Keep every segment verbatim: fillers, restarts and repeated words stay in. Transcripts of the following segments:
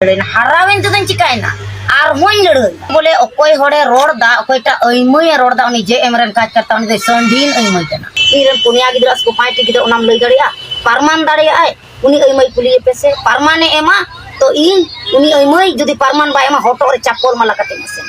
ᱞᱟᱹᱲᱦᱟᱹᱭᱱᱟ, ᱦᱟᱨᱟᱣᱮᱱ ᱛᱮᱫᱚᱧ ᱪᱤᱠᱟᱭᱮᱱᱟ? ᱟᱨᱦᱚᱸᱧ ᱞᱟᱹᱲᱦᱟᱹᱭ᱾ ᱵᱚᱞᱮ, ᱚᱠᱚᱭ ᱦᱚᱲᱮ ᱨᱚᱲ ᱫᱟ, ᱚᱠᱚᱭᱴᱟᱜ ᱟᱹᱭᱢᱟᱹᱭᱮ ᱨᱚᱲ ᱫᱟ, ᱩᱱᱤ ᱡᱮ ᱮᱢ ᱨᱮᱱ ᱠᱟᱡᱽᱠᱟᱨᱛᱟ, ᱩᱱᱤ ᱫᱚ ᱥᱟᱺᱰᱤᱱ ᱟᱹᱭᱢᱟᱹᱭ ᱠᱟᱱᱟ᱾ ᱤᱧ ᱨᱮᱱ ᱯᱩᱱᱭᱟ ᱜᱤᱫᱽᱨᱟᱹ ᱥᱮ ᱯᱟᱸᱪᱴᱤ ᱜᱤᱫᱽᱨᱟᱹ, ᱚᱱᱟᱢ ᱞᱟᱹᱭ ᱫᱟᱲᱮᱭᱟᱜᱼᱟ? ᱯᱟᱨᱢᱟᱱ ᱫᱟᱲᱮᱭᱟᱜᱼᱟᱭ? ᱩᱱᱤ ᱟᱹᱭᱢᱟᱹᱭ ᱠᱩᱞᱤᱭᱮ ᱯᱮᱥᱮ, ᱯᱟᱨᱢᱟᱱᱮ ᱮᱢᱟ? ᱛᱚ ᱤᱧ ᱩᱱᱤ ᱟᱹᱭᱢᱟᱹᱭ ᱡᱩᱫᱤ ᱯᱟᱨᱢᱟᱱ ᱵᱟᱭ ᱮᱢᱟ, ᱦᱚᱴᱚᱜ ᱨᱮ ᱪᱟᱯᱚᱞ ᱢᱟᱞᱟ ᱠᱟᱛᱮᱧ ᱟᱥᱮᱱ᱾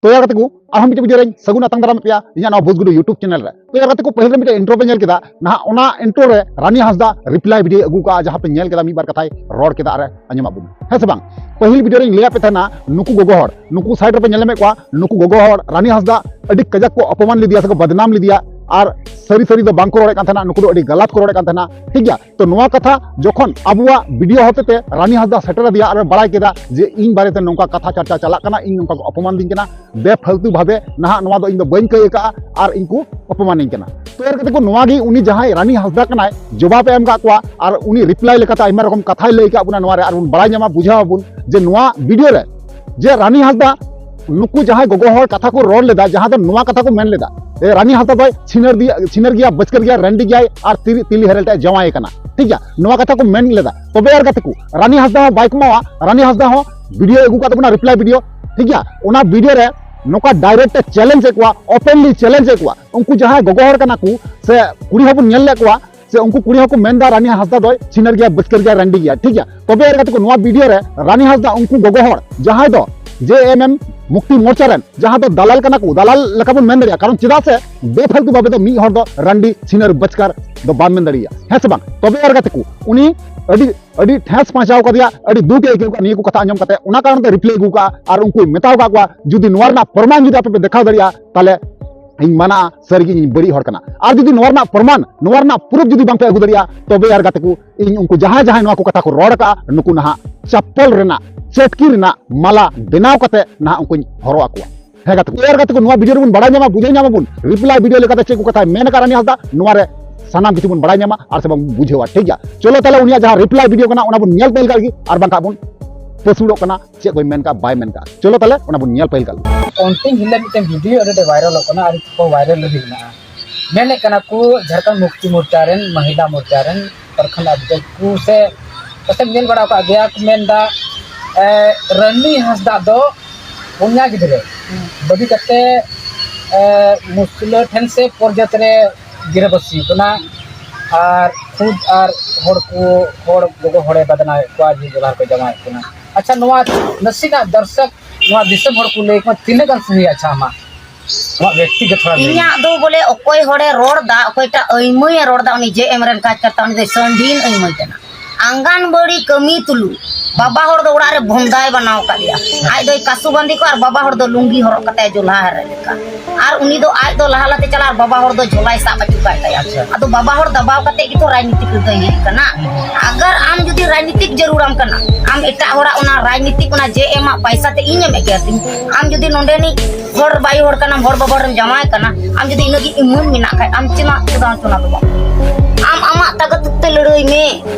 ᱛᱚ ᱭᱟᱨ ᱜᱟᱛᱮ ᱠᱚ, ᱟᱨᱦᱚᱸ ᱢᱤᱫᱴᱮᱱ ᱵᱷᱤᱰᱤᱭᱳ ᱨᱮᱧ ᱥᱟᱹᱜᱩᱱ ᱟᱛᱟᱝ ᱫᱟᱨᱟᱢᱮᱫ ᱯᱮᱭᱟ ᱤᱧᱟᱹᱜ ᱱᱚᱣᱟ ᱵᱷᱳᱡᱽᱜᱩᱰᱩ YouTube ᱪᱮᱱᱮᱞ ᱨᱮ᱾ ᱛᱚ ᱭᱟᱨ ᱜᱟᱛᱮ ᱠᱚ, ᱯᱟᱹᱦᱤᱞ ᱨᱮ ᱢᱤᱫᱴᱮᱱ ᱤᱱᱴᱨᱳ ᱯᱮ ᱧᱮᱞ ᱠᱮᱫᱟ, ᱱᱟᱦᱟᱜ ᱚᱱᱟ ᱤᱱᱴᱨᱳ ᱨᱮ ᱨᱟᱱᱤ ᱦᱟᱸᱥᱫᱟ ᱨᱤᱯᱞᱟᱭ ᱵᱷᱤᱰᱤᱭᱳ ᱟᱹᱜᱩ ᱠᱟᱜᱼᱟ, ᱡᱟᱦᱟᱸ ᱯᱮ ᱧᱮᱞ ᱠᱮᱫᱟ ᱢᱤᱫ ᱵᱟᱨ ᱠᱟᱛᱷᱟᱭ ᱨᱚᱲ ᱠᱮᱫᱟ ᱟᱨ ᱟᱸᱡᱚᱢᱟᱜ ᱵᱚᱱ, ᱦᱮᱸ ᱥᱮ ᱵᱟᱝ? ᱯᱟᱹᱦᱤᱞ ᱵᱷᱤᱰᱤᱭᱳ ᱨᱮᱧ ᱞᱟᱹᱭᱟᱫ ᱯᱮ ᱛᱟᱦᱮᱱᱟ, ᱱᱩᱠᱩ ᱜᱚᱜᱚ ᱦᱚᱲ, ᱱᱩᱠᱩ ᱥᱟᱭᱤᱰ ᱨᱮᱯᱮ ᱧᱮᱞ ᱧᱟᱢᱮᱫ ᱠᱚᱣᱟ, ᱱᱩᱠᱩ ᱜᱚᱜᱚ ᱦᱚᱲ ᱨᱟᱱᱤ ᱦᱟᱸᱥᱫᱟ ᱟᱹᱰᱤ ᱠᱟᱡᱟᱠ ᱠᱚ ᱚᱯᱚᱢᱟᱱ ᱞᱮᱫᱮᱭᱟ ᱥᱮᱠᱚ ᱵᱟᱫᱱᱟᱢ ᱞᱮᱫᱮᱭᱟ, ᱟᱨ ᱥᱟᱹᱨᱤ ᱥᱟᱹᱨᱤ ᱫᱚ ᱵᱟᱝ ᱠᱚ ᱨᱚᱲᱮᱫ ᱠᱟᱱ ᱛᱟᱦᱮᱱᱟ, ᱱᱩᱠᱩ ᱫᱚ ᱟᱹᱰᱤ ᱜᱟᱞᱟᱛ ᱠᱚ ᱨᱚᱲᱮᱫ ᱠᱟᱱ ᱛᱟᱦᱮᱱᱟ, ᱴᱷᱤᱠ ᱜᱮᱭᱟ? ᱛᱚ ᱱᱚᱣᱟ ᱠᱟᱛᱷᱟ ᱡᱚᱠᱷᱚᱱ ᱟᱵᱚᱣᱟᱜ ᱵᱷᱤᱰᱤᱭᱳ ᱦᱚᱛᱮᱛᱮ ᱨᱟᱱᱤ ᱦᱟᱸᱥᱫᱟ ᱥᱮᱴᱮᱨ ᱟᱫᱮᱭᱟ ᱟᱨ ᱵᱟᱲᱟᱭ ᱠᱮᱫᱟ ᱡᱮ ᱤᱧ ᱵᱟᱨᱮᱛᱮ ᱱᱚᱝᱠᱟ ᱠᱟᱛᱷᱟ ᱪᱟᱨᱪᱟ ᱪᱟᱞᱟᱜ ᱠᱟᱱᱟ, ᱤᱧ ᱱᱚᱝᱠᱟ ᱠᱚ ᱚᱯᱚᱢᱟᱱ ᱫᱤᱧ ᱠᱟᱱᱟ, ᱵᱮᱯᱷᱟᱞᱛᱩ ᱵᱷᱟᱵᱮ ᱱᱟᱦᱟᱜ ᱱᱚᱣᱟ ᱫᱚ ᱤᱧ ᱫᱚ ᱵᱟᱹᱧ ᱠᱟᱹᱭ ᱟᱠᱟᱫᱼᱟ ᱟᱨ ᱤᱧ ᱠᱚ ᱚᱯᱚᱢᱟᱱᱤᱧ ᱠᱟᱱᱟ᱾ ᱛᱚ ᱭᱟᱨ ᱜᱟᱛᱮ ᱠᱚ, ᱱᱚᱣᱟ ᱜᱮ ᱩᱱᱤ ᱡᱟᱦᱟᱸᱭ ᱨᱟᱱᱤ ᱦᱟᱸᱥᱫᱟ ᱠᱟᱱᱟᱭ, ᱡᱚᱵᱟᱵ ᱮ ᱮᱢ ᱠᱟᱜ ᱠᱚᱣᱟ ᱟᱨ ᱩᱱᱤ ᱨᱤᱯᱞᱟᱭ ᱞᱮᱠᱟᱛᱮ ᱟᱭᱢᱟ ᱨᱚᱠᱚᱢ ᱠᱟᱛᱷᱟᱭ ᱞᱟᱹᱭ ᱠᱟᱜ ᱵᱚᱱᱟ ᱱᱚᱣᱟ ᱨᱮ, ᱟᱨ ᱵᱚᱱ ᱵᱟᱲᱟᱭ ᱧᱟᱢᱟ, ᱵᱩᱡᱷᱟᱹᱣ ᱟᱵᱚᱱ ᱡᱮ ᱱᱚᱣᱟ ᱵᱷᱤᱰᱤᱭᱳ ᱨᱮ ᱡᱮ ᱨᱟᱱᱤ ᱦᱟᱸᱥᱫᱟ ᱱᱩᱠᱩ ᱡᱟᱦᱟᱸᱭ ᱜᱚᱜᱚ ᱦᱚᱲ ᱠᱟᱛᱷᱟ ᱠᱚ ᱨᱚᱲ ᱞᱮᱫᱟ, ᱡᱟᱦᱟᱸ ᱫᱚ ᱱᱚᱣᱟ ᱠᱟᱛᱷᱟ ᱠᱚ ᱢᱮᱱ ᱞᱮᱫᱟ, "ᱮ, ᱨᱟᱱᱤ ᱦᱟᱸᱥᱫᱟ ᱫᱚᱭ ᱪᱷᱤᱱᱟᱹᱨ ᱫᱤᱭᱟ, ᱪᱷᱤᱱᱟᱹᱨ ᱜᱮᱭᱟ, ᱵᱟᱹᱪᱠᱟᱹᱨ ᱜᱮᱭᱟ, ᱨᱟᱺᱰᱤ ᱜᱮᱭᱟᱭ ᱟᱨ ᱛᱤᱨᱤ-, ᱛᱤᱞᱤ ᱦᱮᱨᱮᱞ ᱴᱷᱮᱱ ᱡᱟᱶᱟᱭ ᱠᱟᱱᱟ", ᱴᱷᱤᱠ ᱜᱮᱭᱟ? ᱱᱚᱣᱟ ᱠᱟᱛᱷᱟ ᱠᱚ ᱢᱮᱱ ᱞᱮᱫᱟ᱾ ᱛᱚᱵᱮ ᱭᱟᱨ ᱜᱟᱛᱮ ᱠᱚ, ᱨᱟᱱᱤ ᱦᱟᱸᱥᱫᱟ ᱦᱚᱸ ᱵᱟᱭ ᱠᱚᱢᱟᱣᱟ, ᱨᱟᱱᱤ ᱦᱟᱸᱥᱫᱟ ᱦᱚᱸ ᱵᱷᱤᱰᱤᱭᱳ ᱟᱹᱜᱩ ᱠᱟᱜ ᱛᱟᱵᱚᱱᱟ, ᱨᱤᱯᱞᱟᱭ ᱵᱷᱤᱰᱤᱭᱳ, ᱴᱷᱤᱠ ᱜᱮᱭᱟ? ᱚᱱᱟ ᱵᱷᱤᱰᱤᱭᱳ ᱨᱮ ᱱᱚᱝᱠᱟ ᱰᱟᱭᱨᱮᱠᱴ ᱮ ᱪᱮᱞᱮᱧᱡᱽ ᱮᱫ ᱠᱚᱣᱟ, ᱳᱯᱮᱱᱞᱤ ᱪᱮᱞᱮᱧᱡᱽ ᱮᱫ ᱠᱚᱣᱟ᱾ ᱩᱱᱠᱩ ᱡᱟᱦᱟᱸᱭ ᱜᱚᱜᱚ ᱦᱚᱲ ᱠᱟᱱᱟ ᱠᱚ ᱥᱮ ᱠᱩᱲᱤ ᱦᱚᱸᱵᱚᱱ ᱧᱮᱞ ᱞᱮᱫ ᱠᱚᱣᱟ, ᱥᱮ ᱩᱱᱠᱩ ᱠᱩᱲᱤ ᱦᱚᱸᱠᱚ ᱢᱮᱱᱫᱟ ᱨᱟᱱᱤ ᱦᱟᱸᱥᱫᱟ ᱫᱚᱭ ᱪᱷᱤᱱᱟᱹᱨ ᱜᱮᱭᱟ, ᱵᱟᱹᱪᱠᱟᱹᱨ ᱜᱮᱭᱟ, ᱨᱟᱺᱰᱤ ᱜᱮᱭᱟ, ᱴᱷᱤᱠ ᱜᱮᱭᱟ? ᱛᱚᱵᱮ ᱭᱟᱨ ᱜᱟᱛᱮ ᱠᱚ, ᱱᱚᱣᱟ ᱵᱷᱤᱰᱤᱭᱳ ᱨᱮ ᱨᱟᱱᱤ ᱦᱟᱸᱥᱫᱟ ᱩᱱᱠᱩ ᱜᱚᱜᱚ ᱦᱚᱲ ᱡᱟᱦᱟᱸᱭ ᱫᱚ ᱡᱮ ᱮᱢ ᱮᱢ ᱢᱩᱠᱛᱤ ᱢᱳᱨᱪᱟ ᱨᱮᱱ, ᱡᱟᱦᱟᱸ ᱫᱚ ᱫᱟᱞᱟᱞ ᱠᱟᱱᱟ ᱠᱚ, ᱫᱟᱞᱟᱞ ᱞᱮᱠᱟ ᱵᱚᱱ ᱢᱮᱱ ᱫᱟᱲᱮᱭᱟᱜᱼᱟ, ᱠᱟᱨᱚᱱ ᱪᱮᱫᱟᱜ ᱥᱮ ᱵᱮᱯᱷᱟᱞᱛᱩ ᱵᱷᱟᱵᱮ ᱫᱚ ᱢᱤᱫ ᱦᱚᱲ ᱫᱚ ᱨᱟᱺᱰᱤ, ᱪᱷᱤᱱᱟᱹᱨ, ᱵᱟᱹᱪᱠᱟᱹᱨ ᱫᱚ ᱵᱟᱢ ᱢᱮᱱ ᱫᱟᱲᱮᱭᱟᱜᱼᱟ, ᱦᱮᱸ ᱥᱮ ᱵᱟᱝ? ᱛᱚᱵᱮ ᱭᱟᱨ ᱜᱟᱛᱮ ᱠᱚ, ᱩᱱᱤ ᱟᱹᱰᱤ, ᱟᱹᱰᱤ ᱴᱷᱮᱥ ᱯᱟᱸᱪᱟᱣ ᱠᱟᱫᱮᱭᱟ, ᱟᱹᱰᱤ ᱫᱩᱠ ᱮ ᱟᱹᱭᱠᱟᱹᱣ ᱠᱟᱜᱼᱟ ᱱᱤᱭᱟᱹ ᱠᱚ ᱠᱟᱛᱷᱟ ᱟᱸᱡᱚᱢ ᱠᱟᱛᱮ᱾ ᱚᱱᱟ ᱠᱟᱨᱚᱱ ᱛᱮ ᱨᱤᱯᱞᱟᱭ ᱟᱹᱜᱩ ᱠᱟᱜᱼᱟ ᱟᱨ ᱩᱱᱠᱩᱭ ᱢᱮᱛᱟᱣ ᱠᱟᱜ ᱠᱚᱣᱟ, ᱡᱩᱫᱤ ᱱᱚᱣᱟ ᱨᱮᱱᱟᱜ ᱯᱨᱚᱢᱟᱱ ᱡᱩᱫᱤ ᱟᱯᱮ ᱯᱮ ᱫᱮᱠᱷᱟᱣ ᱫᱟᱲᱮᱭᱟᱜᱼᱟ, ᱛᱟᱦᱞᱮ ᱤᱧ ᱢᱟᱱᱟᱜᱼᱟ, ᱥᱟᱹᱨᱤᱜᱮ ᱤᱧ ᱵᱟᱹᱲᱤᱡ ᱦᱚᱲ ᱠᱟᱱᱟ᱾ ᱟᱨ ᱡᱩᱫᱤ ᱱᱚᱣᱟ ᱨᱮᱱᱟᱜ ᱯᱨᱚᱢᱟᱱ, ᱱᱚᱣᱟ ᱨᱮᱱᱟᱜ ᱯᱨᱩᱯ ᱡᱩᱫᱤ ᱵᱟᱝ ᱯᱮ ᱟᱹᱜᱩ ᱫᱟᱲᱮᱭᱟᱜᱼᱟ, ᱛᱚᱵᱮ ᱭᱟᱨ ᱜᱟᱛᱮ ᱠᱚ, ᱤᱧ ᱩᱱᱠᱩ ᱡᱟᱦᱟᱸᱭ ᱡᱟᱦᱟᱸᱭ ᱱᱚᱣᱟ ᱠᱚ ᱠᱟᱛᱷᱟ ᱠᱚ ᱨᱚᱲ ᱟᱠᱟᱜᱼᱟ, ᱱᱩᱠᱩ ᱱᱟᱦᱟᱜ ᱪᱟᱯᱯᱚᱞ ᱨᱮᱱᱟᱜ, ᱪᱟᱹᱴᱠᱤ ᱨᱮᱱᱟᱜ ᱢᱟᱞᱟ ᱵᱮᱱᱟᱣ ᱠᱟᱛᱮ ᱱᱟᱦᱟᱜ ᱩᱱᱠᱩᱧ ᱦᱚᱨᱚᱜ ᱟᱠᱚᱣᱟ᱾ ᱦᱮᱸ ᱜᱟᱛᱮ ᱠᱚ, ᱭᱟᱨ ᱜᱟᱛᱮ ᱠᱚ, ᱱᱚᱣᱟ ᱵᱷᱤᱰᱤᱭᱳ ᱨᱮᱵᱚᱱ ᱵᱟᱲᱟᱭ ᱧᱟᱢᱟ, ᱵᱩᱡᱷᱟᱹᱣ ᱧᱟᱢᱟᱵᱚᱱ ᱨᱤᱯᱞᱟᱭ ᱵᱷᱤᱰᱤᱭᱳ ᱞᱮᱠᱟᱛᱮ ᱪᱮᱫ ᱠᱚ ᱠᱟᱛᱷᱟᱭ ᱢᱮᱱ ᱟᱠᱟᱫ ᱨᱟᱱᱤ ᱦᱟᱸᱥᱫᱟ, ᱱᱚᱣᱟ ᱨᱮ ᱥᱟᱱᱟᱢ ᱠᱤᱪᱷᱩ ᱵᱚᱱ ᱵᱟᱲᱟᱭ ᱧᱟᱢᱟ ᱟᱨ ᱥᱮ ᱵᱚᱱ ᱵᱩᱡᱷᱟᱹᱣᱟ, ᱴᱷᱤᱠ ᱜᱮᱭᱟ? ᱪᱚᱞᱚ ᱛᱟᱦᱞᱮ ᱩᱱᱤᱭᱟᱜ ᱡᱟᱦᱟᱸ ᱨᱤᱯᱞᱟᱭ ᱵᱷᱤᱰᱤᱭᱳ ᱠᱟᱱᱟ, ᱚᱱᱟ ᱵᱚᱱ ᱧᱮᱞ ᱯᱮ ᱞᱮᱠᱟ ᱜᱮ, ᱟᱨ ᱵᱟᱝᱠᱷᱟᱱ ᱵᱚᱱ ᱯᱟᱹᱥᱩᱲᱚᱜ ᱠᱟᱱᱟ, ᱪᱮᱫ ᱠᱚᱭ ᱢᱮᱱ ᱠᱟᱜᱼᱟ, ᱵᱟᱭ ᱢᱮᱱ ᱠᱟᱜᱼᱟ᱾ ᱪᱚᱞᱚ ᱛᱟᱦᱞᱮ ᱚᱱᱟ ᱵᱚᱱ ᱧᱮᱞ ᱯᱟᱹᱦᱤᱞ ᱠᱟᱜ ᱞᱮᱜᱮ᱾ ᱚᱱᱛᱮᱧ ᱦᱤᱞᱟᱹ ᱢᱤᱫᱴᱮᱱ ᱵᱷᱤᱰᱤᱭᱳ ᱟᱹᱰᱤ ᱟᱸᱴ ᱵᱷᱟᱭᱨᱟᱞᱚᱜ ᱠᱟᱱᱟ, ᱟᱹᱰᱤ ᱠᱚ ᱵᱷᱟᱭᱨᱟᱞ ᱦᱩᱭ ᱢᱮᱱᱟᱜᱼᱟ᱾ ᱢᱮᱱᱮᱫ ᱠᱟᱱᱟ ᱠᱚ ᱡᱷᱟᱲᱠᱷᱚᱸᱰ ᱢᱩᱠᱛᱤ ᱢᱳᱨᱪᱟ ᱨᱮᱱ, ᱢᱚᱦᱤᱞᱟ ᱢᱳᱨᱪᱟ ᱨᱮᱱ, ᱯᱨᱚᱠᱷᱚᱸᱰ ᱟᱫᱷᱤᱠᱟᱨᱤ ᱠᱚ ᱥᱮ ᱯᱟᱥᱮᱢ ᱧᱮᱞ ᱵᱟᱲᱟ ᱟᱠᱟᱫ ᱜᱮᱭᱟ ᱠᱚ, ᱢᱮᱱᱫᱟ ᱮ, ᱨᱟᱱᱤ ᱦᱟᱸᱥᱫᱟ ᱫᱚ ᱯᱩᱱᱭᱟ ᱜᱤᱫᱽᱨᱟᱹ ᱵᱟᱹᱜᱤ ᱠᱟᱛᱮ, ᱮ, ᱢᱩᱥᱞᱟᱹ ᱴᱷᱮᱱ ᱥᱮ ᱯᱚᱨᱡᱟᱛ ᱨᱮ ᱜᱤᱨᱟᱹᱵᱟᱹᱥᱤ ᱠᱟᱱᱟ᱾ ᱟᱨ ᱠᱷᱩᱫ ᱟᱨ ᱦᱚᱲ ᱠᱚ, ᱦᱚᱲ ᱜᱚᱜᱚ ᱦᱚᱲᱮ ᱵᱟᱫᱱᱟᱣᱮᱫ ᱠᱚᱣᱟ ᱡᱮ ᱡᱚᱞᱦᱟ ᱨᱮᱠᱚ ᱡᱟᱶᱟᱭᱮᱫ ᱠᱟᱱᱟ᱾ ᱟᱪᱪᱷᱟ, ᱱᱚᱣᱟ ᱱᱟᱥᱮᱱᱟᱜ ᱫᱚᱨᱥᱚᱠ, ᱱᱚᱣᱟ ᱫᱤᱥᱚᱢ ᱦᱚᱲ ᱠᱚ ᱞᱟᱹᱭ ᱠᱚ ᱛᱤᱱᱟᱹᱜ ᱜᱟᱱ ᱥᱟᱹᱦᱤ? ᱟᱪᱪᱷᱟ, ᱟᱢᱟᱜ ᱟᱢᱟᱜ ᱵᱮᱠᱛᱤᱜᱚᱛ ᱛᱷᱚᱲᱟ ᱞᱟᱹᱭ ᱢᱮ᱾ ᱤᱧᱟᱹᱜ ᱫᱚ ᱵᱚᱞᱮ ᱚᱠᱚᱭ ᱦᱚᱲᱮ ᱨᱚᱲ ᱫᱟ, ᱚᱠᱚᱭᱴᱟᱜ ᱟᱹᱭᱢᱟᱹᱭᱮ ᱨᱚᱲ ᱫᱟ, ᱩᱱᱤ ᱡᱮ ᱮᱢ ᱨᱮᱱ ᱠᱟᱡᱽᱠᱟᱨᱛᱟ, ᱩᱱᱤ ᱫᱚ ᱥᱟᱺᱰᱤᱱ ᱟᱹᱭᱢᱟᱹᱭ ᱠᱟᱱᱟ᱾ ᱟᱝᱜᱟᱱᱵᱟᱲᱤ ᱠᱟᱹᱢᱤ ᱛᱩᱞᱩᱡ ᱵᱟᱵᱟ ᱦᱚᱲ ᱫᱚ ᱚᱲᱟᱜ ᱨᱮ ᱵᱷᱚᱱᱫᱟᱭ ᱵᱮᱱᱟᱣ ᱠᱟᱫᱮᱭᱟ᱾ ᱟᱡ ᱫᱚᱭ ᱠᱟᱥᱩ ᱵᱟᱸᱫᱮ ᱠᱚᱜᱼᱟ ᱟᱨ ᱵᱟᱵᱟ ᱦᱚᱲ ᱫᱚ ᱞᱩᱝᱜᱤ ᱦᱚᱨᱚᱜ ᱠᱟᱛᱮ ᱡᱚᱞᱦᱟ ᱦᱮᱨᱮ ᱞᱮᱠᱟ᱾ ᱟᱨ ᱩᱱᱤ ᱫᱚ ᱟᱡ ᱫᱚ ᱞᱟᱦᱟ ᱞᱟᱦᱟᱛᱮ ᱪᱟᱞᱟᱜᱼᱟ ᱟᱨ ᱵᱟᱵᱟ ᱦᱚᱲ ᱫᱚ ᱡᱷᱚᱞᱟᱭ ᱥᱟᱵ ᱟᱹᱪᱩᱨ ᱠᱟᱜ ᱛᱟᱭᱟ᱾ ᱟᱪᱪᱷᱟ᱾ ᱟᱫᱚ ᱵᱟᱵᱟ ᱦᱚᱲ ᱫᱟᱵᱟᱣ ᱠᱟᱛᱮ ᱜᱮᱛᱚ ᱨᱟᱡᱽᱱᱤᱛᱤ ᱨᱮᱫᱚᱭ ᱦᱮᱡ ᱠᱟᱱᱟ᱾ ᱟᱜᱟᱨ ᱟᱢ ᱡᱩᱫᱤ ᱨᱟᱡᱽᱱᱤᱛᱤᱠ ᱡᱟᱹᱨᱩᱲᱟᱢ ᱠᱟᱱᱟ, ᱟᱢ ᱮᱴᱟᱜ ᱦᱚᱲᱟᱜ ᱚᱱᱟ ᱨᱟᱡᱽᱱᱤᱛᱤᱠ, ᱚᱱᱟ ᱡᱮ ᱮᱢᱟᱜ ᱯᱟᱭᱥᱟ ᱛᱮ ᱤᱧ ᱮᱢ ᱮᱜᱮᱨ ᱫᱤᱧ, ᱟᱢ ᱡᱩᱫᱤ ᱱᱚᱰᱮᱱᱤᱡ ᱦᱚᱲ ᱵᱟᱭᱩ ᱦᱚᱲ ᱠᱟᱱᱟᱢ, ᱦᱚᱲ ᱵᱟᱵᱟ ᱦᱚᱲᱮᱢ ᱡᱟᱶᱟᱭ ᱠᱟᱱᱟ, ᱟᱢ ᱡᱩᱫᱤ ᱤᱱᱟᱹᱜ ᱜᱮ ᱤᱢᱟᱹᱱ ᱢᱮᱱᱟᱜ ᱠᱷᱟᱡ, ᱟᱢ ᱪᱮᱫᱟᱜ ᱪᱚᱫᱟᱣ ᱪᱚᱱᱟ ᱫᱚ ᱵᱟᱝ? ᱟᱢ ᱟᱢᱟᱜ ᱛᱟᱜᱟᱛ ᱛᱮ ᱞᱟᱹᱲᱦᱟᱹᱭ ᱢᱮ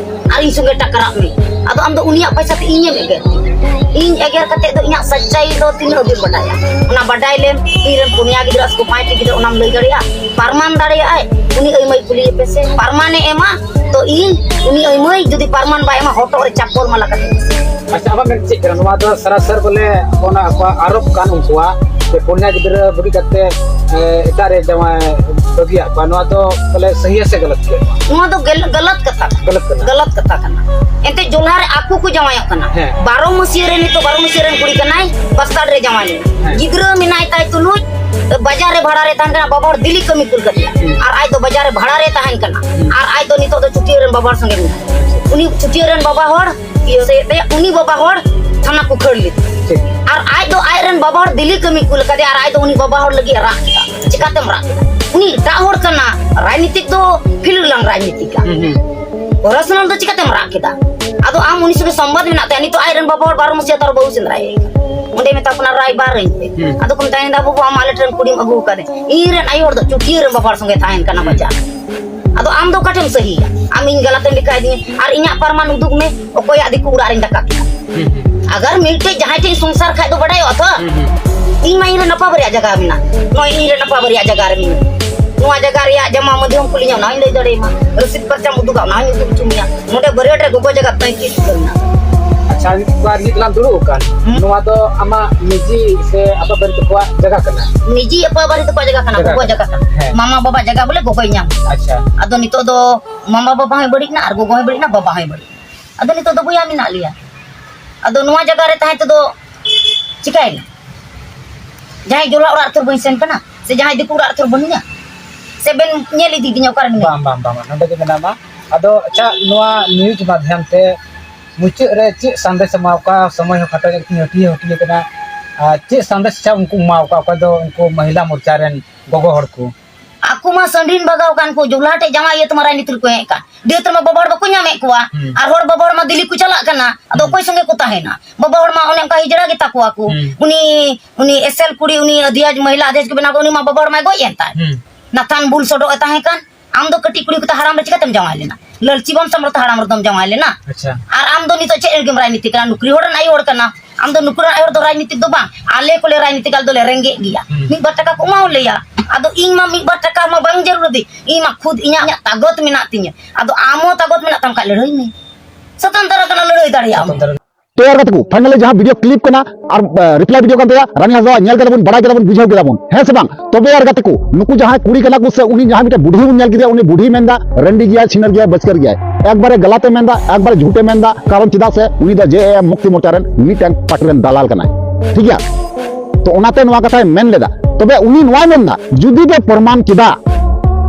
ᱟᱨ ᱤᱧ ᱥᱚᱸᱜᱮ ᱴᱟᱠᱨᱟᱜ ᱢᱮ᱾ ᱟᱫᱚ ᱟᱢ ᱫᱚ ᱩᱱᱤᱭᱟᱜ ᱯᱚᱭᱥᱟ ᱛᱮ ᱤᱧᱮᱢ ᱮᱜᱮᱨ? ᱤᱧ ᱮᱜᱮᱨ ᱠᱟᱛᱮ ᱫᱚ ᱤᱧᱟᱹᱜ ᱥᱟᱪᱪᱟᱭ ᱫᱚ ᱛᱤᱱᱟᱹᱜ ᱦᱟᱹᱵᱤᱡ ᱵᱟᱰᱟᱭᱟ? ᱚᱱᱟ ᱵᱟᱰᱟᱭ ᱞᱮᱢ, ᱤᱧ ᱨᱮᱱ ᱯᱩᱱᱭᱟ ᱜᱤᱫᱽᱨᱟᱹ ᱥᱮ ᱯᱟᱸᱪᱴᱤ ᱜᱤᱫᱽᱨᱟᱹ, ᱚᱱᱟᱢ ᱞᱟᱹᱭ ᱫᱟᱲᱮᱭᱟᱜᱼᱟ? ᱯᱟᱨᱢᱟᱱ ᱫᱟᱲᱮᱭᱟᱜᱼᱟᱭ? ᱩᱱᱤ ᱟᱹᱭᱢᱟᱹᱭ ᱠᱩᱞᱤᱭᱮ ᱯᱮ ᱥᱮ, ᱯᱟᱨᱢᱟᱱᱮ ᱮᱢᱟ ᱛᱚ ᱤᱧ, ᱩᱱᱤ ᱟᱹᱭᱢᱟᱹᱭ ᱡᱩᱫᱤ ᱯᱟᱨᱢᱟᱱ ᱵᱟᱭ ᱮᱢᱟ, ᱦᱚᱴᱚᱜ ᱨᱮ ᱪᱟᱯᱚᱞ ᱢᱟᱞᱟ ᱠᱟᱛᱮ ᱯᱮ ᱥᱮ᱾ ᱟᱪᱪᱷᱟ, ᱟᱢᱟᱜ ᱢᱮᱱ ᱪᱮᱫ ᱠᱟᱱᱟ? ᱱᱚᱣᱟ ᱫᱚ ᱥᱟᱨᱟᱥᱟᱨ ᱵᱚᱞᱮ ᱚᱱᱟ ᱟᱠᱚᱣᱟᱜ ᱟᱨᱳᱯ ᱠᱟᱱ ᱩᱱᱠᱩᱣᱟᱜ, ᱡᱮ ᱯᱩᱱᱭᱟ ᱜᱤᱫᱽᱨᱟᱹ ᱵᱟᱹᱜᱤ ᱠᱟᱛᱮ, ᱮ, ᱮᱴᱟᱜ ᱨᱮ ᱡᱟᱶᱟᱭ ᱵᱟᱹᱜᱤᱭᱟᱜ ᱠᱚᱣᱟ, ᱱᱚᱣᱟ ᱫᱚ ᱵᱚᱞᱮ ᱥᱟᱹᱦᱤᱭᱟ ᱥᱮ ᱜᱟᱞᱟᱛ ᱜᱮᱭᱟ? ᱱᱚᱣᱟ ᱫᱚ ᱜᱟᱞ-, ᱜᱟᱞᱟᱛ ᱠᱟᱛᱷᱟ ᱠᱟᱱᱟ᱾ ᱜᱟᱞᱟᱛ ᱠᱟᱱᱟ᱾ ᱜᱟᱞᱟᱛ ᱠᱟᱛᱷᱟ ᱠᱟᱱᱟ᱾ ᱮᱱᱛᱮ ᱡᱚᱞᱦᱟ ᱨᱮ ᱟᱠᱚ ᱠᱚ ᱡᱟᱶᱟᱭᱚᱜ ᱠᱟᱱᱟ᱾ ᱦᱮᱸ᱾ ᱵᱟᱨᱚ ᱢᱟᱹᱥᱤᱭᱟᱹ ᱨᱮ, ᱱᱤᱛᱚᱜ ᱵᱟᱨᱚ ᱢᱟᱹᱥᱤᱭᱟᱹ ᱨᱮᱱ ᱠᱩᱲᱤ ᱠᱟᱱᱟᱭ, ᱵᱟᱥᱛᱟᱲ ᱨᱮ ᱡᱟᱶᱟᱭ ᱞᱮᱱᱟ᱾ ᱦᱮᱸ᱾ ᱜᱤᱫᱽᱨᱟᱹ ᱢᱮᱱᱟᱭ ᱛᱟᱭ ᱛᱩᱞᱩᱡ ᱵᱟᱡᱟᱨ ᱨᱮ ᱵᱷᱟᱲᱟ ᱨᱮ ᱛᱟᱦᱮᱱ ᱠᱟᱱᱟ, ᱵᱟᱵᱟ ᱦᱚᱲ ᱫᱤᱞᱤ ᱠᱟᱹᱢᱤ ᱠᱩᱞ ᱠᱟᱫᱮᱭᱟ᱾ ᱦᱩᱸ᱾ ᱟᱨ ᱟᱡ ᱫᱚ ᱵᱟᱡᱟᱨ ᱨᱮ ᱵᱷᱟᱲᱟ ᱨᱮ ᱛᱟᱦᱮᱱ ᱠᱟᱱᱟ᱾ ᱦᱩᱸ᱾ ᱟᱨ ᱟᱡ ᱫᱚ ᱱᱤᱛᱚᱜ ᱫᱚ ᱪᱷᱩᱴᱤᱭᱟᱹ ᱨᱮᱱ ᱵᱟᱵᱟ ᱦᱚᱲ ᱥᱚᱸᱜᱮ ᱢᱮᱱᱟᱭᱟ᱾ ᱩᱱᱤ ᱪᱷᱩᱴᱤᱭᱟᱹ ᱨᱮᱱ ᱵᱟᱵᱟ ᱦᱚᱲ ᱤᱭᱟᱹ ᱥᱮ ᱛᱟᱭᱟ, ᱩᱱᱤ ᱵᱟᱵᱟ ᱦᱚᱲ ᱛᱷᱟᱱᱟ ᱠᱚ ᱠᱷᱟᱹᱲ ᱞᱮᱫᱮ᱾ ᱴᱷᱤᱠ᱾ ᱟᱨ ᱟᱡ ᱫᱚ ᱟᱡ ᱨᱮᱱ ᱵᱟᱵᱟ ᱦᱚᱲ ᱫᱤᱞᱤ ᱠᱟᱹᱢᱤ ᱠᱩᱞ ᱠᱟᱫᱮᱭᱟ, ᱟᱨ ᱟᱡ ᱫᱚ ᱩᱱᱤ ᱵᱟᱵᱟ ᱦᱚᱲ ᱞᱟᱹᱜᱤᱫ ᱮ ᱨᱟᱜ ᱠᱮᱫᱟ᱾ ᱪᱤᱠᱟᱛᱮᱢ ᱨᱟᱜ ᱠᱮᱫᱟ? ᱩᱱᱤ ᱮᱴᱟᱜ ᱦᱚᱲ ᱠᱟᱱᱟ, ᱨᱟᱡᱽᱱᱤᱛᱤᱠ ᱫᱚ ᱯᱷᱤᱞᱰ ᱨᱮᱞᱟᱝ ᱨᱟᱡᱽᱱᱤᱛᱤᱠᱟ᱾ ᱦᱩᱸ, ᱦᱩᱸ᱾ ᱯᱨᱚᱯᱷᱮᱥᱚᱱᱟᱞ ᱫᱚ ᱪᱤᱠᱟᱛᱮᱢ ᱨᱟᱜ ᱠᱮᱫᱟ? ᱟᱫᱚ ᱟᱢ ᱩᱱᱤ ᱥᱚᱸᱜᱮ ᱥᱚᱢᱵᱟᱫ ᱢᱮᱱᱟᱜ ᱛᱟᱭᱟ, ᱱᱤᱛᱚᱜ ᱟᱡ ᱨᱮᱱ ᱵᱟᱵᱟ ᱦᱚᱲ ᱵᱟᱨᱚ ᱢᱟᱹᱥᱤᱭᱟᱹ ᱛᱟᱨ ᱵᱟᱹᱦᱩ ᱥᱮᱸᱫᱽᱨᱟᱭᱮ ᱠᱟᱱᱟ᱾ ᱚᱸᱰᱮ ᱢᱮᱛᱟ ᱠᱚ ᱠᱟᱱᱟ, "ᱨᱟᱭᱵᱟᱨᱟᱹᱧ ᱯᱮ᱾" ᱦᱩᱸ᱾ ᱟᱫᱚ ᱠᱚ ᱢᱮᱛᱟᱭ ᱠᱟᱱᱟ, "ᱵᱟᱹᱵᱩ, ᱟᱢ ᱟᱞᱮ ᱴᱷᱮᱱ ᱠᱩᱲᱤᱢ ᱟᱹᱜᱩ ᱟᱠᱟᱫᱮ, ᱤᱧ ᱨᱮᱱ ᱟᱭᱳ ᱦᱚᱲ ᱫᱚ ᱪᱩᱴᱤᱭᱟᱹ ᱨᱮᱱ ᱵᱟᱵᱟ ᱦᱚᱲ ᱥᱚᱸᱜᱮ ᱛᱟᱦᱮᱱ ᱠᱟᱱᱟ ᱵᱟᱡᱟᱨ ᱨᱮ᱾" ᱟᱫᱚ ᱟᱢ ᱫᱚ ᱚᱠᱟᱴᱷᱮᱢ ᱥᱟᱹᱦᱤᱭᱟ? ᱟᱢ ᱤᱧ ᱜᱟᱞᱟᱛᱮᱢ ᱞᱮᱠᱷᱟᱭᱫᱤᱧᱟ᱾ ᱟᱨ ᱤᱧᱟᱜ ᱯᱨᱚᱢᱟᱱ ᱩᱫᱩᱜ ᱢᱮ, ᱚᱠᱚᱭᱟᱜ ᱫᱤᱠᱩ ᱚᱲᱟᱜ ᱨᱤᱧ ᱫᱟᱠᱟ ᱠᱮᱫᱟ᱾ ᱦᱩᱸ, ᱦᱩᱸ᱾ ᱟᱜᱟᱨ ᱢᱤᱫᱴᱮᱡ ᱡᱟᱦᱟᱸᱭ ᱴᱷᱮᱡ ᱥᱚᱝᱥᱟᱨ ᱠᱷᱟᱡ ᱫᱚ ᱵᱟᱰᱟᱭᱚᱜᱼᱟ ᱛᱚ? ᱦᱩᱸ, ᱦᱩᱸ᱾ ᱤᱧ ᱢᱟ ᱤᱧ ᱨᱮ ᱱᱟᱯᱟ ᱵᱟᱨᱭᱟ ᱡᱟᱭᱜᱟ ᱢᱮᱱᱟᱜ᱾ ᱱᱚᱜᱼᱚᱭ ᱤᱧ ᱨᱮ ᱱᱟᱯᱟ ᱵᱟᱨᱭᱟ ᱡᱟᱭᱜᱟ ᱨᱮ ᱢᱮᱱᱟᱜ᱾ ᱱᱚᱣᱟ ᱡᱟᱭᱜᱟ ᱨᱮᱭᱟᱜ ᱡᱟᱢᱟ ᱢᱟᱹᱫᱤ ᱦᱚᱸᱢ ᱠᱩᱞᱤᱧᱟ, ᱚᱱᱟ ᱦᱚᱸᱧ ᱞᱟᱹᱭ ᱫᱟᱲᱮᱭᱟᱢᱟ᱾ ᱨᱚᱥᱤᱫ ᱯᱟᱨᱪᱟᱢ ᱩᱫᱩᱜᱟ, ᱚᱱᱟ ᱦᱚᱸᱧ ᱩᱫᱩᱜ ᱦᱚᱪᱚ ᱢᱮᱭᱟ᱾ ᱱᱚᱰᱮ ᱵᱟᱹᱨᱭᱟᱹ ᱨᱮ ᱜᱚᱜᱚ ᱡᱟᱭᱜᱟ ᱛᱟᱹᱭ ᱪᱮᱫ ᱪᱤᱠᱟᱹ ᱢᱮᱱᱟᱜ? ᱠᱟᱨ-, ᱠᱟᱨ ᱨᱮᱜᱮ ᱛᱟᱞᱟᱝ ᱫᱩᱲᱩᱵ ᱟᱠᱟᱱ᱾ ᱦᱩᱸ᱾ ᱱᱚᱣᱟ ᱫᱚ ᱟᱢᱟᱜ ᱱᱤᱡᱤ ᱥᱮ ᱟᱯᱟ ᱵᱟᱨᱮ ᱛᱟᱠᱚᱣᱟᱜ ᱡᱟᱭᱜᱟ ᱠᱟᱱᱟ? ᱱᱤᱡᱤ ᱟᱯᱟ ᱵᱟᱨᱮ ᱛᱟᱠᱚᱣᱟᱜ ᱡᱟᱭᱜᱟ ᱠᱟᱱᱟ, ᱡᱟᱭᱜᱟ ᱜᱚᱜᱚ ᱠᱟᱱᱟ᱾ ᱡᱟᱭᱜᱟ ᱠᱟᱱᱟ᱾ ᱦᱮᱸ᱾ ᱢᱟᱢᱟ ᱵᱟᱵᱟ ᱡᱟᱭᱜᱟ ᱵᱚᱞᱮ ᱜᱚᱜᱚᱭ ᱧᱟᱢ᱾ ᱟᱪᱪᱷᱟ᱾ ᱟᱫᱚ ᱱᱤᱛᱚᱜ ᱫᱚ ᱢᱟᱢᱟ ᱵᱟᱵᱟ ᱦᱚᱸᱭ ᱵᱟᱹᱲᱤᱡ ᱮᱱᱟ ᱟᱨ ᱜᱚᱜᱚ ᱦᱚᱸᱭ ᱵᱟᱹᱲᱤᱡ ᱮᱱᱟ, ᱵᱟᱵᱟ ᱦᱚᱸᱭ ᱵᱟᱹᱲᱤᱡ ᱮᱱᱟ᱾ ᱟᱫᱚ ᱱᱤᱛᱚᱜ ᱫᱚ ᱵᱚᱭᱦᱟ ᱢᱮᱱᱟᱜ ᱞᱮᱭᱟ᱾ ᱟᱫᱚ ᱱᱚᱣᱟ ᱡᱟᱭᱜᱟ ᱨᱮ ᱛᱟᱦᱮᱸ ᱛᱮᱫᱚ ᱪᱤᱠᱟᱹᱭᱮᱱᱟ? ᱡᱟᱦᱟᱸᱭ ᱡᱚᱞᱟ ᱚᱲᱟᱜ ᱨᱮ ᱛᱷᱚᱨ ᱵᱟᱹᱧ ᱥᱮᱱ ᱠᱟᱱᱟ, ᱥᱮ ᱡᱟᱦᱟᱸᱭ ᱫᱤᱠᱩ ᱚᱲᱟᱜ ᱨᱮ ᱛᱷᱚᱨ ᱵᱟᱹᱱᱩᱧᱟ, ᱥᱮ ᱵᱮᱱ ᱧᱮᱞ ᱤᱫᱤᱭᱤᱫᱤᱧᱟ ᱚᱠᱟᱨᱮ ᱢᱮᱱᱟᱹᱧᱟ? ᱵᱟᱝ, ᱵᱟᱝ, ᱵᱟᱝ, ᱱᱚᱰᱮ ᱜᱮ ᱢᱮᱱᱟᱢᱟ᱾ ᱟᱫᱚ ᱟᱪᱪᱷᱟ, ᱱᱚᱣᱟ news ᱢᱟᱫᱷᱭᱚᱢ ᱛᱮ ᱢᱩᱪᱟᱹᱫ ᱨᱮ ᱪᱮᱫ ᱥᱟᱸᱫᱮᱥ ᱮᱢᱟ, ᱚᱠᱟ ᱥᱚᱢᱚᱭ ᱦᱚᱸ ᱠᱷᱟᱴᱚ ᱧᱚᱜ ᱛᱤᱧ ᱦᱟᱹᱴᱤᱧ ᱦᱟᱹᱴᱤᱧ ᱠᱟᱱᱟ, ᱟᱨ ᱪᱮᱫ ᱥᱟᱸᱫᱮᱥ ᱪᱮ ᱩᱱᱠᱩ ᱮᱢᱟ ᱠᱚᱣᱟ, ᱚᱠᱚᱭ ᱫᱚ ᱩᱱᱠᱩ ᱢᱚᱦᱤᱞᱟ ᱢᱳᱨᱪᱟ ᱨᱮᱱ ᱜᱚᱜᱚ ᱦᱚᱲ ᱠᱚ? ᱟᱠᱚ ᱢᱟ ᱥᱟᱺᱰᱤᱱ ᱵᱟᱜᱟᱣ ᱠᱟᱱ ᱠᱚ, ᱡᱚᱞᱦᱟ ᱴᱷᱮᱡ ᱡᱟᱶᱟᱭ ᱤᱭᱟᱹ ᱛᱮᱢᱟ ᱨᱟᱡᱽᱱᱤᱛᱤ ᱨᱮᱠᱚ ᱦᱮᱡ ᱠᱟᱱ᱾ ᱰᱤᱦᱟᱹᱛ ᱨᱮᱢᱟ ᱵᱟᱵᱟ ᱦᱚᱲ ᱵᱟᱠᱚ ᱧᱟᱢᱮᱫ ᱠᱚᱣᱟ᱾ ᱦᱩᱸ᱾ ᱟᱨ ᱦᱚᱲ ᱵᱟᱵᱟ ᱦᱚᱲ ᱢᱟ ᱫᱤᱞᱤ ᱠᱚ ᱪᱟᱞᱟᱜ ᱠᱟᱱᱟ᱾ ᱟᱫᱚ ᱦᱩᱸ᱾ ᱚᱠᱚᱭ ᱥᱚᱸᱜᱮ ᱠᱚ ᱛᱟᱦᱮᱱᱟ? ᱵᱟᱵᱟ ᱦᱚᱲ ᱢᱟ ᱚᱱᱮ ᱚᱱᱠᱟ ᱦᱤᱡᱲᱟ ᱜᱮᱛᱟ ᱠᱚᱣᱟ ᱠᱚ᱾ ᱦᱩᱸ᱾ ᱩᱱᱤ, ᱩᱱᱤ ᱮᱥᱮᱞ ᱠᱩᱲᱤ, ᱩᱱᱤ ᱟᱫᱷᱭᱟᱡᱽ, ᱢᱚᱦᱤᱞᱟ ᱟᱫᱷᱭᱟᱡᱽ ᱠᱚ ᱵᱮᱱᱟᱣ ᱠᱚ, ᱩᱱᱤ ᱢᱟ ᱵᱟᱵᱟ ᱦᱚᱲ ᱢᱟᱭ ᱜᱚᱡ ᱮᱱ ᱛᱟᱭ᱾ ᱦᱩᱸ᱾ ᱱᱟᱛᱷᱟᱱ ᱵᱩᱞ ᱥᱚᱰᱚᱜ ᱮ ᱛᱟᱦᱮᱸ ᱠᱟᱱ᱾ ᱟᱢ ᱫᱚ ᱠᱟᱹᱴᱤᱡ ᱠᱩᱲᱤ ᱠᱚᱛᱮ ᱦᱟᱲᱟᱢ ᱨᱮ ᱪᱤᱠᱟᱹᱛᱮᱢ ᱡᱟᱶᱟᱭ ᱞᱮᱱᱟ? ᱞᱟᱹᱞᱪᱤ ᱵᱟᱢ ᱥᱟᱢᱨᱚᱛ ᱦᱟᱲᱟᱢ ᱨᱮᱫᱚᱢ ᱡᱟᱶᱟᱭ ᱞᱮᱱᱟ᱾ ᱟᱪᱪᱷᱟ᱾ ᱟᱨ ᱟᱢ ᱫᱚ ᱱᱤᱛᱚᱜ ᱪᱮᱫ ᱞᱟᱹᱜᱤᱫ ᱮᱢ ᱨᱟᱡᱽᱱᱤᱛᱤ ᱠᱟᱱᱟ? ᱱᱩᱠᱨᱤ ᱦᱚᱲ ᱨᱮᱱ ᱟᱭᱳ ᱦᱚᱲ ᱠᱟᱱᱟ᱾ ᱟᱢ ᱫᱚ ᱱᱩᱠᱩ ᱨᱮᱱ ᱟᱭᱳ ᱦᱚᱲ ᱫᱚ ᱨᱟᱡᱽᱱᱤᱛᱤ ᱫᱚ ᱵᱟᱝ᱾ ᱟᱞᱮ ᱠᱚᱞᱮ ᱨᱟᱡᱽᱱᱤᱛᱤ ᱠᱟᱞ ᱫᱚᱞᱮ ᱨᱮᱸᱜᱮᱡ ᱜᱮᱭᱟ᱾ ᱦᱩᱸ᱾ ᱢᱤᱫ ᱵᱟᱨ ᱴᱟᱠᱟ ᱠᱚ ᱮᱢᱟᱣ ᱞᱮᱭᱟ᱾ ᱟᱫᱚ ᱤᱧ ᱢᱟ ᱢᱤᱫ ᱵᱟᱨ ᱴᱟᱠᱟ ᱢᱟ ᱵᱟᱝ ᱡᱟᱹᱨᱩᱲ ᱟᱹᱫᱤᱧ᱾ ᱤᱧ ᱢᱟ ᱠᱷᱩᱫ ᱤᱧᱟᱹᱜ, ᱤᱧᱟᱹᱜ ᱛᱟᱜᱚᱛ ᱢᱮᱱᱟᱜ ᱛᱤᱧᱟᱹ᱾ ᱟᱫᱚ ᱟᱢ ᱦᱚᱸ ᱛᱟᱜᱚᱛ ᱢᱮᱱᱟᱜ ᱛᱟᱢ ᱠᱷᱟᱡ ᱞᱟᱹᱲᱦᱟᱹᱭ ᱢᱮ᱾ ᱥᱚᱛᱚᱱᱛᱨᱚ ᱠᱟᱱᱟ, ᱞᱟᱹᱲᱦᱟᱹᱭ ᱫᱟᱲᱮᱭᱟᱜ ᱟᱢ᱾ ᱥᱚᱛᱚᱱᱛᱨᱚ᱾ ᱛᱚ ᱭᱟᱨ ᱜᱟᱛᱮ ᱠᱚ, finally ᱡᱟᱦᱟᱸ video clip ᱠᱟᱱᱟ ᱟᱨ, ᱟ, reply video ᱠᱟᱱ ᱛᱟᱭᱟ, ᱨᱟᱱᱤ ᱦᱟᱸᱥᱫᱟ ᱧᱮᱞ ᱠᱮᱫᱟ ᱵᱚᱱ, ᱵᱟᱲᱟᱭ ᱠᱮᱫᱟ ᱵᱚᱱ, ᱵᱩᱡᱷᱟᱹᱣ ᱠᱮᱫᱟ ᱵᱚᱱ, ᱦᱮᱸ ᱥᱮ ᱵᱟᱝ? ᱛᱚᱵᱮ ᱭᱟᱨ ᱜᱟᱛᱮ ᱠᱚ, ᱱᱩᱠᱩ ᱡᱟᱦᱟᱸᱭ ᱠᱩᱲᱤ ᱠᱟᱱᱟ ᱠᱚ ᱥᱮ ᱩᱱᱤ ᱡᱟᱦᱟᱸᱭ ᱢᱤᱫᱴᱮᱱ ᱵᱩᱰᱷᱤ ᱵᱚᱱ ᱧᱮᱞ ᱠᱮᱫᱮᱭᱟ, ᱩᱱᱤ ᱵᱩᱰᱷᱤ ᱢᱮᱱᱫᱟ ᱨᱟᱺᱰᱤ ᱜᱮᱭᱟᱭ, ᱪᱷᱤᱱᱟᱹᱨ ᱜᱮᱭᱟᱭ, ᱵᱟᱹᱥᱠᱟᱹᱨ ᱜᱮᱭᱟᱭ, ᱮᱠᱵᱟᱨᱮ ᱜᱟᱞᱟᱛᱮ ᱢᱮᱱᱫᱟ, ᱮᱠᱵᱟᱨᱮ ᱡᱷᱩᱴᱮ ᱢᱮᱱᱫᱟ᱾ ᱠᱟᱨᱚᱱ ᱪᱮᱫᱟᱜ ᱥᱮ ᱩᱱᱤ ᱫᱚ JAM ᱢᱩᱠᱛᱤ ᱢᱳᱨᱪᱟ ᱨᱮᱱ ᱢᱤᱫᱴᱮᱱ party ᱨᱮᱱ ᱫᱟᱞᱟᱞ ᱠᱟᱱᱟᱭ, ᱴᱷᱤᱠ ᱜᱮᱭᱟ? ᱛᱚ ᱚᱱᱟᱛᱮ ᱱᱚᱣᱟ ᱠᱟᱛᱷᱟᱭ ᱢᱮᱱ ᱞᱮᱫᱟ᱾ ᱛᱚᱵᱮ ᱩᱱᱤ ᱱᱚᱣᱟᱭ ᱢᱮᱱᱫᱟ, ᱡᱩᱫᱤ ᱯᱮ ᱯᱨᱚᱢᱟᱱ ᱠᱮᱫᱟ,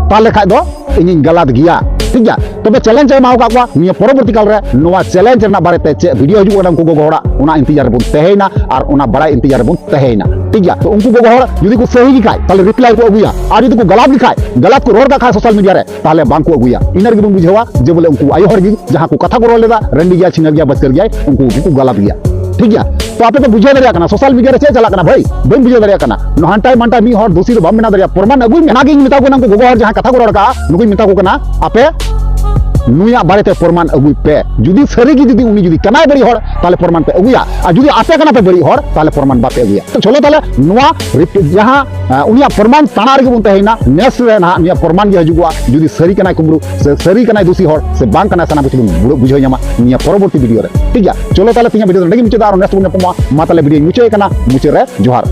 ᱛᱟᱦᱞᱮ ᱠᱷᱟᱡ ᱫᱚ ᱤᱧᱤᱧ ᱜᱟᱞᱟᱛ ᱜᱮᱭᱟ, ᱴᱷᱤᱠ ᱜᱮᱭᱟ? ᱛᱚᱵᱮ challenge ᱮ ᱮᱢᱟᱣ ᱟᱠᱟᱫ ᱠᱚᱣᱟ᱾ ᱱᱤᱭᱟᱹ ᱯᱚᱨᱚᱵᱚᱨᱛᱤ ᱠᱟᱞ ᱨᱮ ᱱᱚᱣᱟ challenge ᱨᱮᱱᱟᱜ ᱵᱟᱨᱮᱛᱮ ᱪᱮᱫ video ᱦᱤᱡᱩᱜ ᱠᱟᱱᱟ ᱩᱱᱠᱩ ᱜᱚᱜᱚ ᱦᱚᱲᱟᱜ, ᱚᱱᱟ ᱤᱱᱛᱮᱡᱟᱨ ᱨᱮᱵᱚᱱ ᱛᱟᱦᱮᱸᱭᱮᱱᱟ ᱟᱨ ᱚᱱᱟ ᱵᱟᱲᱟᱭ ᱤᱱᱛᱮᱡᱟᱨ ᱨᱮᱵᱚᱱ ᱛᱟᱦᱮᱸᱭᱮᱱᱟ, ᱴᱷᱤᱠ ᱜᱮᱭᱟ? ᱛᱚ ᱩᱱᱠᱩ ᱜᱚᱜᱚ ᱦᱚᱲ ᱡᱩᱫᱤ ᱠᱚ ᱥᱟᱹᱦᱤ ᱜᱮ ᱠᱷᱟᱡ, ᱛᱟᱦᱞᱮ reply ᱠᱚ ᱟᱹᱜᱩᱭᱟ, ᱟᱨ ᱡᱩᱫᱤ ᱠᱚ ᱜᱟᱞᱟᱛ ᱜᱮ ᱠᱷᱟᱡ, ᱜᱟᱞᱟᱛ ᱠᱚ ᱨᱚᱲ ᱠᱟᱜ ᱠᱷᱟᱡ social media ᱨᱮ, ᱛᱟᱦᱞᱮ ᱵᱟᱝ ᱠᱚ ᱟᱹᱜᱩᱭᱟ᱾ ᱤᱱᱟᱹ ᱨᱮᱜᱮ ᱵᱚᱱ ᱵᱩᱡᱷᱟᱹᱣᱟ ᱡᱮ ᱵᱚᱞᱮ ᱩᱱᱠᱩ ᱟᱭᱳ ᱦᱚᱲ ᱜᱮ ᱡᱟᱦᱟᱸ ᱠᱚ ᱠᱟᱛᱷᱟ ᱠᱚ ᱨᱚᱲ ᱞᱮᱫᱟ, ᱨᱟᱺᱰᱤ ᱜᱮᱭᱟ, ᱪᱷᱤᱱᱟᱹᱨ ᱜᱮᱭᱟ, ᱵᱟᱹᱥᱠᱟᱹᱨ ᱜᱮᱭᱟᱭ, ᱩᱱᱠᱩ ᱜᱮᱠᱚ ᱜᱟᱞᱟᱛ ᱜᱮᱭᱟ, ᱴᱷᱤᱠ ᱜᱮᱭᱟ? ᱛᱚ ᱟᱯᱮ ᱯᱮ ᱵᱩᱡᱷᱟᱹᱣ ᱫᱟᱲᱮᱭᱟᱜ ᱠᱟᱱᱟ social media ᱨᱮ ᱪᱮᱫ ᱪᱟᱞᱟᱜ ᱠᱟᱱᱟ ᱵᱷᱟᱹᱭ? ᱵᱟᱹᱧ ᱵᱩᱡᱷᱟᱹᱣ ᱫᱟᱲᱮᱭᱟᱜ ᱠᱟᱱᱟ᱾ ᱱᱚᱦᱟᱱᱴᱟᱭ ᱢᱟᱱᱴᱟᱭ ᱢᱤᱫ ᱦᱚᱲ ᱫᱳᱥᱤ ᱫᱚ ᱵᱟᱢ ᱵᱮᱱᱟᱣ ᱫᱟᱲᱮᱭᱟᱜᱼᱟ, ᱯᱨᱚᱢᱟᱱ ᱟᱹᱜᱩᱭ ᱢᱮ᱾ ᱚᱱᱟᱜᱮ ᱤᱧ ᱢᱮᱛᱟ ᱠᱚ ᱠᱟᱱᱟ, ᱩᱱᱠᱩ ᱜᱚᱜᱚ ᱦᱚᱲ ᱡᱟᱦᱟᱸᱭ ᱠᱟᱛᱷᱟ ᱠᱚ ᱨᱚᱲ ᱠᱟᱜᱼᱟ, ᱱᱩᱠᱩᱧ ᱢᱮᱛᱟ ᱠᱚ ᱠᱟᱱᱟ, ᱟᱯᱮ ᱱᱩᱭᱟᱜ ᱵᱟᱨᱮᱛᱮ ᱯᱨᱚᱢᱟᱱ ᱟᱹᱜᱩᱭ ᱯᱮ᱾ ᱡᱩᱫᱤ ᱥᱟᱹᱨᱤ ᱜᱮ ᱡᱩᱫᱤ ᱩᱱᱤ ᱡᱩᱫᱤ ᱠᱟᱱᱟᱭ ᱵᱟᱹᱲᱤᱡ ᱦᱚᱲ, ᱛᱟᱦᱚᱞᱮ ᱯᱨᱚᱢᱟᱱ ᱯᱮ ᱟᱹᱜᱩᱭᱟ, ᱟᱨ ᱡᱩᱫᱤ ᱟᱯᱮ ᱠᱟᱱᱟ ᱯᱮ ᱵᱟᱹᱲᱤᱡ ᱦᱚᱲ, ᱛᱟᱦᱚᱞᱮ ᱯᱨᱚᱢᱟᱱ ᱵᱟᱯᱮ ᱟᱹᱜᱩᱭᱟ᱾ ᱛᱚ ᱪᱚᱞᱚ ᱛᱟᱦᱚᱞᱮ ᱱᱚᱣᱟ ᱨᱤᱯ-, ᱡᱟᱦᱟᱸ, ᱟᱸ, ᱩᱱᱤᱭᱟᱜ ᱯᱨᱚᱢᱟᱱ ᱛᱟᱲᱟ ᱨᱮᱜᱮ ᱵᱚᱱ ᱛᱟᱦᱮᱸᱭᱮᱱᱟ᱾ ᱱᱮᱥ ᱨᱮ ᱱᱟᱦᱟᱜ ᱱᱩᱭᱟᱜ ᱯᱨᱚᱢᱟᱱ ᱜᱮ ᱦᱤᱡᱩᱜᱚᱜᱼᱟ, ᱡᱩᱫᱤ ᱥᱟᱹᱨᱤ ᱠᱟᱱᱟᱭ ᱠᱩᱢᱵᱽᱲᱩ ᱥᱮ ᱥᱟᱹᱨᱤ ᱠᱟᱱᱟᱭ ᱫᱩᱥᱤ ᱦᱚᱲ ᱥᱮ ᱵᱟᱝ ᱠᱟᱱᱟᱭ, ᱥᱟᱱᱟᱢ ᱠᱤᱪᱷᱩ ᱵᱚᱱ ᱵᱩ-, ᱵᱩᱡᱷᱟᱹᱣ ᱧᱟᱢᱟ ᱱᱤᱭᱟᱹ ᱯᱚᱨᱚᱵᱚᱨᱛᱤ ᱵᱷᱤᱰᱤᱭᱳ ᱨᱮ᱾ ᱴᱷᱤᱠ ᱜᱮᱭᱟ, ᱪᱚᱞᱚ ᱛᱟᱦᱚᱞᱮ ᱛᱮᱦᱮᱧᱟᱜ ᱵᱷᱤᱰᱤᱭᱳ ᱫᱚ ᱱᱚᱸᱰᱮ ᱜᱮ ᱢᱩᱪᱟᱹᱫᱟ, ᱟᱨ ᱱᱮᱥ ᱵᱚᱱ ᱧᱟᱯᱟᱢᱟ᱾ ᱢᱟ ᱛᱟᱦᱚᱞᱮ ᱵᱷᱤᱰᱤᱭᱳᱧ ᱢᱩᱪᱟᱹᱫ ᱠᱟᱱᱟ, ᱢᱩᱪᱟᱹᱫ ᱨᱮ ᱡᱚᱦᱟᱨ᱾